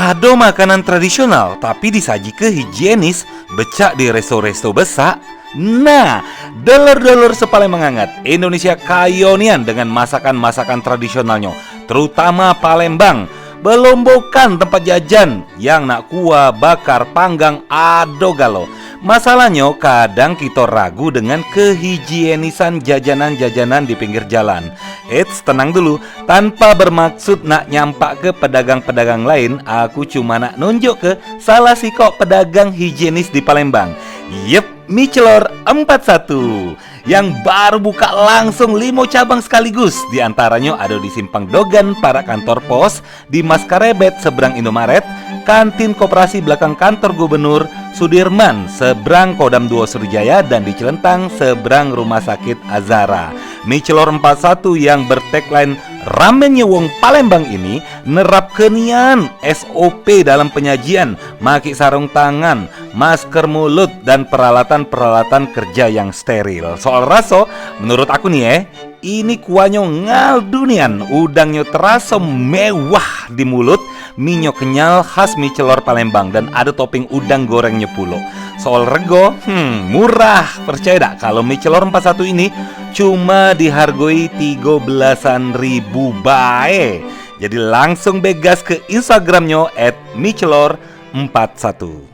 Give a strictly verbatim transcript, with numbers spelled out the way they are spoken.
Ado makanan tradisional tapi disajike higienis, becak di resto-resto besak. Nah, dulur-dulur sepalembang anget, Indonesia kayo nian dengan masakan-masakan tradisionalnyo, terutama Palembang. Belum bukan tempat jajan yang nak kuah, bakar, panggang, ado galo. Masalahnyo, kadang kito ragu dengan kehigienisan jajanan-jajanan di pinggir jalan. Eits, tenang dulu, tanpa bermaksud nak nyampak ke pedagang-pedagang lain, aku cuma nak nunjuk ke salah sikok pedagang higienis di Palembang. Yep, Mie Celor empat satu yang baru buka langsung limo cabang sekaligus. Di antaranyo ado di Simpang Dogan, parak kantor pos, di Maskarebet, seberang Indomaret, kantin koperasi belakang kantor gubernur, Sudirman, seberang Kodam duo Sriwijaya, dan di Celentang, seberang Rumah Sakit Azara. Mie Celor empat satu yang bertagline Ramennya Wong Palembang ini nerapke nian S O P dalam penyajian, makek sarung tangan, masker mulut, dan peralatan-peralatan kerja yang steril. Soal raso, menurut aku nih, eh, ini kuahnyo ngaldu nian, udangnyo teraso mewah di mulut, minyo kenyal khas mie celor Palembang, dan ado topping udang gorengnyo pulo. Soal rego, hmm, murah. Percaya dak, kalau mie celor empat satu ini cuma dihargoi tigo belasan ribu bae. Jadi langsung be gas ke Instagramnyo at mie celor empat satu.